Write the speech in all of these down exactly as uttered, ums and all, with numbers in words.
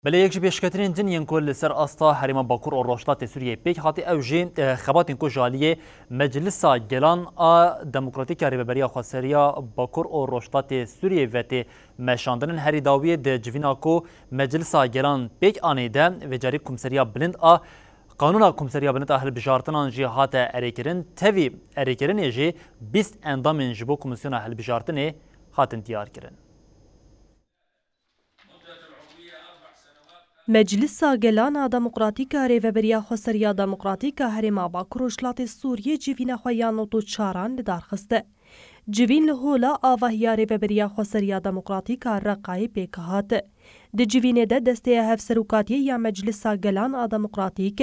Belê yek ji pêşketinên din yên ku li ser asta Herêma Bakur û Rojhilatê Sûriyeyê pêk hatî, ew jî, e, xebatên ku ji aliyê Meclisa Gelan a Demokratîk ya Rêveberiya Xweseriya Bakur û Rojhilatê Sûriyeyê ve tê meşandin in. Herî dawiyê di civîna ku Meclisa Gelan pêk anê de vêcarî Komîseriya Bilind a Qanûna Komîseriya Bilind a Hilbijartinan jî hate erêkirin. Tevî erêkirinê jî bîst endamên ji bo Komîsyona Hilbijartinê hatin diyarkirin. Meclisa Gelan a Demokratîk a Rêveberiya Xweseriya Demokratîk a Herêma Bakur Rojhilatê Sûriyê civîna xwe ya nod û çaran li dar xiste. Civîn li Hola Avahiya Rêveberiya Xweseriya Demokratîk a Reqayê pêk hat. Di civînê de Desteya Hevserokatiyê ya Meclisa Gelan a Demokratîk,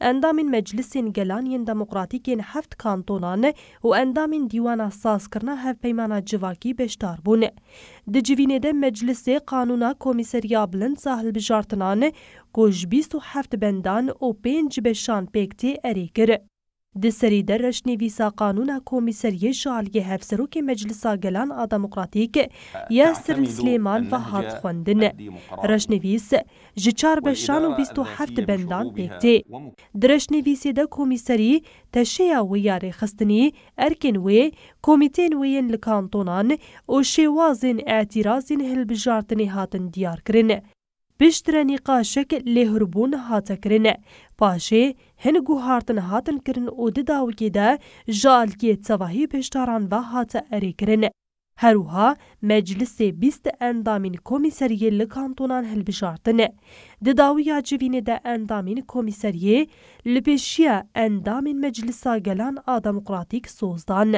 endamên Meclisên Gelan yên Demokratîk yên heft kantonan û endamên Dîwana Sazkirina Hevpeymana Civakî beşdar bûn. Di civînê de Meclisê Qanûna Komîseriya Bilind a Hilbijartinan ku ji bîst û heft bendan û pênc beşan pêk tê erê kir. Di serî de reşnivîsa Qanûna Komîseriyê ji aliyê Hevserokê Meclisa Gelan a Demokratîk Yasir Silêman ve hat xwendin. Reşnivîs ji çar beşan û bîst û heft bendan pêk tê. Di reşnivîsê de komîserî teşeya wê ya rêxistinî, erkên wê, komîteyên wê yên li kantonan û şêwazên îtîrazên hilbijartinê hatin diyarkirin. Piştre nîqaşek lêhurbûn hate kirin. Paşê hin guhartin hatin kirin û di dawiyê de ji aliyê tevahî beşdaran ve hate erêkirin. Her wiha Meclisê bîst endamên komîseriyê li kantonan hilbijartin. Di dawiya civînê de endamên komîseriyê li pêşiya endamên Meclisa Gelan a Demokratîk soz dan.